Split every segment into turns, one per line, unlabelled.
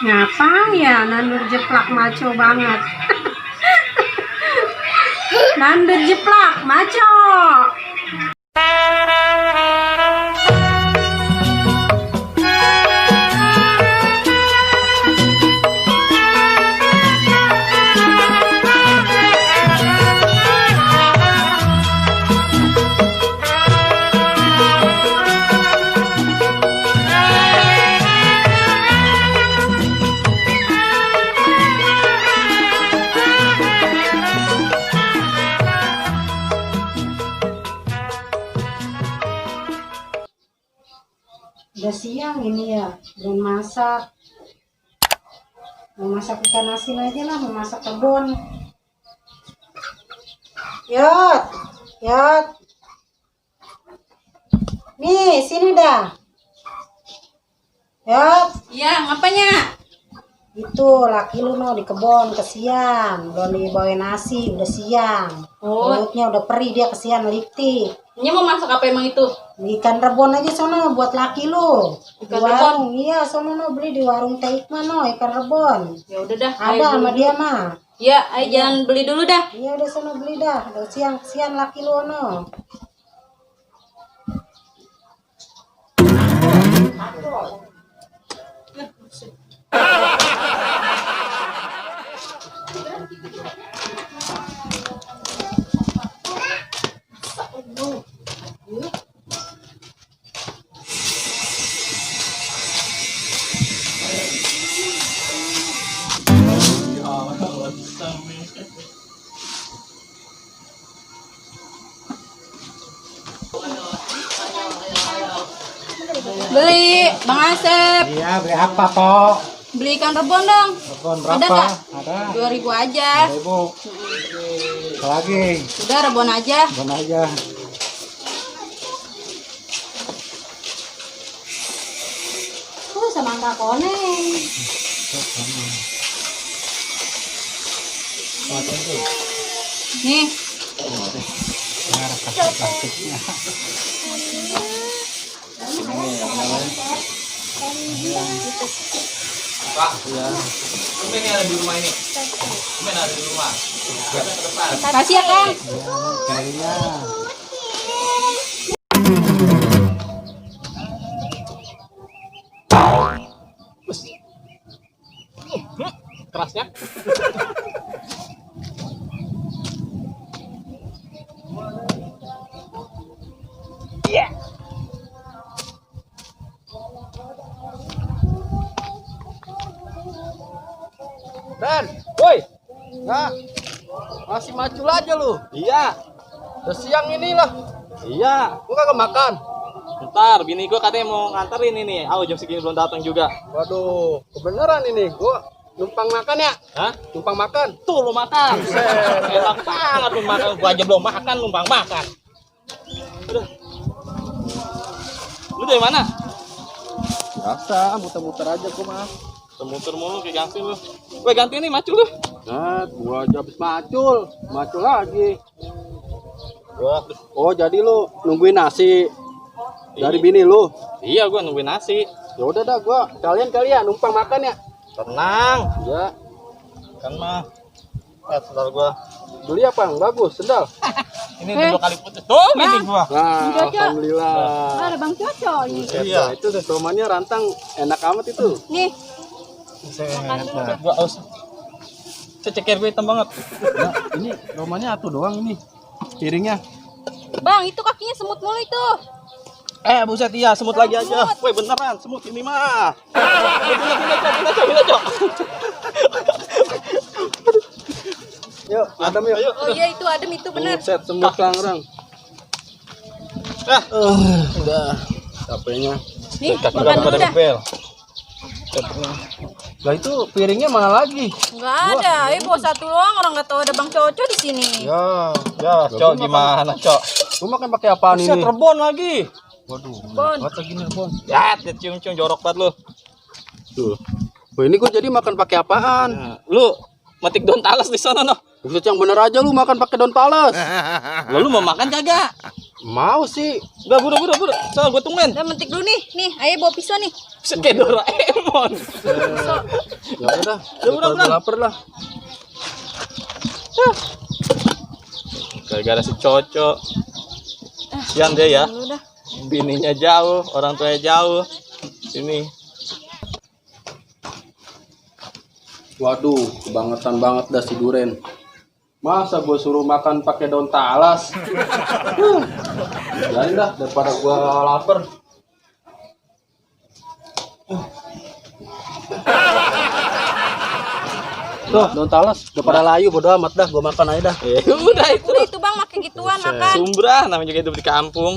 Ngapa ya nandur jeplak maco banget. Nandur jeplak maco. Udah siang ini ya, belum masak. Mau masak ikan asin aja lah, mau masak kebun. Yot, Yot. Nih, sini dah. Yot.
Iya, ngapanya?
Itu laki lu no di kebun kesian, belum dibawain nasi, udah siang.
Oh.
Mulutnya udah perih, dia kesian lipti.
Ini mau masak apa emang itu?
Ikan rebon aja sono buat laki lu. Di
Ikan
warung, iya sono no beli di warung Teh Ikman no ikan rebon.
Ya udah dah.
Ada sama dia mah.
Ya, ayo jangan beli dulu dah.
Iya udah sono beli dah. Udah siang kesian laki lu no.
Beli, Bang Asep.
Iya, beli apa, Pok?
Beli ikan rebon dong.
Rebon
Ada
berapa?
nggak?
Ada.
2.000 aja.
2.000. Lagi.
Udah rebon aja.
Rebon aja.
Sama Kak Koneng.
Nih,
Nah, kasih plastiknya.
Pak, ya. Ini ada di rumah ini. Ini ada di rumah.
kasih ya Kang.
Kayaknya.
Kerasnya.
Dan, woi, nah, masih macul aja lu.
Iya.
Udah siang ini lah,
Iya.
lu kagak makan.
Bentar, bini gua katanya mau nganterin ini. Aduh, jam segini belum datang juga.
Waduh, kebeneran ini, gua numpang makan ya.
Hah?
Numpang makan.
Tuh lu makan. Enak banget lu makan. Gua aja belum makan, numpang makan. Aduh. Lu dari mana?
Biasa, muter-muter aja gua mah.
Muter mulu kayak ganti lu. Woi, ganti nih macul lu.
Nah, gua aja habis macul lagi.
Wah,
Oh, jadi lu nungguin nasi dari bini lu.
iya gua nungguin nasi.
Ya udah dah, gua kalian numpang makan ya.
Tenang.
Ya,
Kan mah. Sebentar gua.
beli apa? Yang bagus, sendal.
Ini udah 2 kali putus. Tuh, bini gua.
Nah, alhamdulillah.
Ada Bang Coco ini.
Iya, itu deh tomannya rantang enak amat itu.
Nih,
Gua aus. Cecer gue hitam banget.
Nah, ini romannya satu doang ini. Piringnya.
Bang, itu kakinya semut mulu itu.
Buset iya, semut lagi aja. Woi, beneran, semut ini mah. Pindah, Cok.
Yuk, Adam yuk.
Ayo.
Oh iya, itu adem itu bener.
Set semut langrang. Udah. Capeknya.
Nih, makan dulu dah.
Lah itu piringnya mana lagi?
Enggak ada, bawa satu doang, orang nggak tahu ada Bang Coco di sini.
Ya,
Cok, gimana, Cok?
lu makan pakai apaan
Buset,
ini?
rebon lagi.
Waduh,
Bon.
buat lagi nih Bon.
Ya, cium-cium jorok banget lu.
Tuh. Wah, ini gua jadi makan pakai apaan?
Nah, lu metik daun talas di sana noh.
Buset yang bener aja lu makan pakai daun talas.
Lalu mau makan kagak?
Mau sih.
Udah buru. So, gue tungguin.
Udah mentik dulu nih. Nih, ayo bawa pisau nih.
Kayak Doraemon.
Ya udah.
Udah,
Lapar lah.
Gara-gara si Coco. Sian dia ya.
Dulu dah.
Bininya jauh, orang tuanya jauh. Ini.
Waduh, kebangetan banget dah si Duren. Masa gue suruh makan pakai daun talas? Jadi dah daripada gue lapar. Tuh, daun talas. Daripada layu bodo amat dah, gue makan aja dah.
Udah itu.
Udah itu Bang, makan gituan makan.
Sumbrah namanya juga hidup di kampung.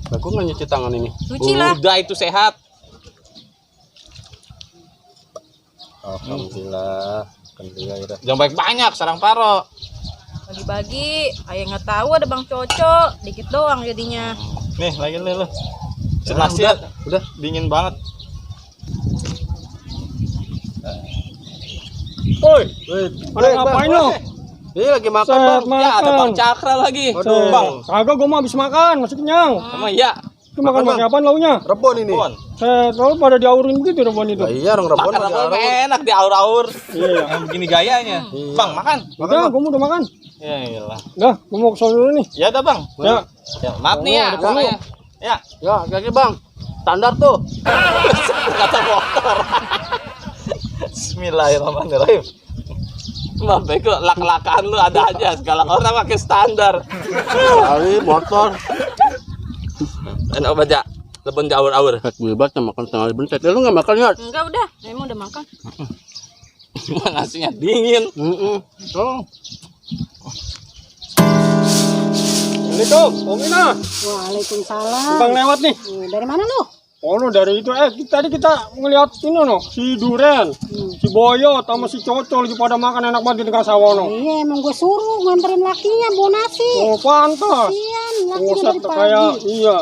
Aku nggak nyuci tangan ini.
Cuci lah.
Udah itu sehat.
Alhamdulillah. Alhamdulillah ya.
Jangan banyak sarang paro.
Bagi-bagi, ayah nggak tahu ada Bang Coco, dikit doang jadinya.
Nih, lagi lu.
Ya,
Nasi
udah.
dingin banget. Woi,
Ada ngapain lo? Ini lagi makan bang.
ya ada Bang Cakra lagi.
Waduh.
Bang,
Kagak, gue mau habis makan, masih kenyang.
sama ya.
Itu makan
Bang.
pakai apa launya?
Rebon ini.
Bon.
Kalau pada diaurin begitu rebon itu.
Nah, iya, orang rebon
Makan
lagi
apa
arur.
enak di aur-aur.
Iya.
Yang begini gayanya. Bang, makan.
Udah, gue udah makan.
Ya iyalah.
Dah, gue mau ke sono dulu nih.
Ya udah, Bang.
Ya.
Ya, maaf nih ya.
ada perlu.
Makanya. Ya,
Ya, kaki bang. Standar tuh.
kata motor. Bismillahirrahmanirrahim. Mbak Beko, lak-lakan lu ada aja. Segala orang pakai standar.
Kali motor.
Enak baca. Lebon di aur-aur.
Bebas makan setengah bentar. Lu nggak makan ya?
Enggak udah, emang udah makan.
Nasinya dingin.
Oh.
Assalamualaikum, Om Ina.
Waalaikumsalam.
Bang lewat nih.
Dari mana lu?
Oh, no, dari itu. Tadi kita ngeliat ini no, si Duren, si Boyo, sama si Coco lagi pada makan enak banget di tengah sawah no.
Iya, emang gue suruh nganterin lakinya bawa nasi.
Oh, pantas.
Kasian,
Oh,
lakinya dari
tak kayak,
pagi.
iya,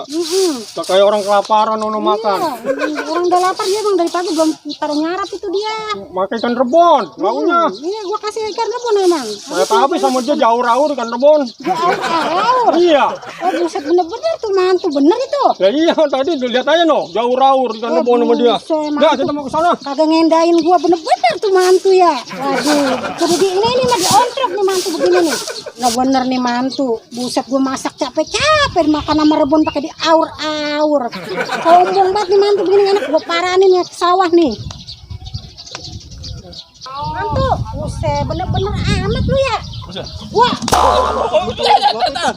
tak kayak orang kelaparan no makan.
Iya, orang udah lapar dia emang dari pagi belum pada nyarap itu dia.
Makan ikan rebon, launya.
Iya, gua kasih ikan rebon emang.
Kayak habis sama dia jaur-aur ikan rebon.
Aur.
Iya.
Oh, buset bener-bener tuh mantu bener itu.
Ya iya, tadi tuh lihat aja no, jaur-aur ikan rebon sama dia.
buset,
Ya,
mantu.
kita mau ke sana.
Kagak ngendain gua bener-bener tuh mantu ya. Waduh, kudu di ini mah diontrok nih mantu begini nih. Nah bener nih mantu. Buset gua masak capek-capek makan sama rebon pakai di aur-aur. Sombong banget nih mantu begini enak gua paranin ya ke sawah nih. Mantu, buset bener-bener amat lu ya. Wah, apanya?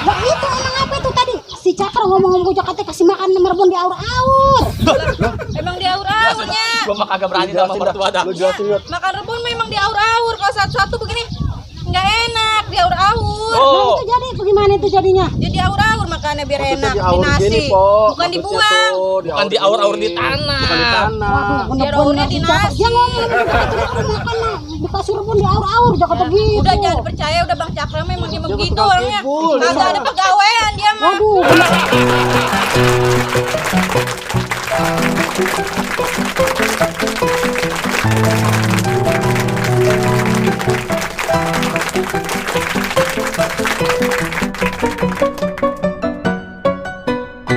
Wah itu emang apa itu tadi? Si Cakra ngomong-ngomong Jakarta kasih makan sama rebon di aur-aur.
Emang di aur-aurnya.
Gua mah kagak berani sama mertua dah.
Lu jelasin lihat.
Makan rebon memang di aur-aur. Kalau satu-satu begini nggak enak di aur-aur.
Nah
Oh.
itu jadi bagaimana itu jadinya?
Jadi aur-aur makannya biar
Maksudnya
enak
di
di
aur
nasi.
gini, Po.
Bukan
Maksudnya
dibuang.
tuh,
Bukan di aur-aur di
gini.
tanah.
Bukan di tanah.
Waduh,
Biar aurnya di nasi.
Dia ngomong makan mah dikasih rebon di aur-aur Jakarta gitu.
Udah jangan percaya, udah Bang Cakra memang dia begitu
tukang
orangnya.
kibul, dia
Kagak ada pegawaian dia mah.
Waduh, bener.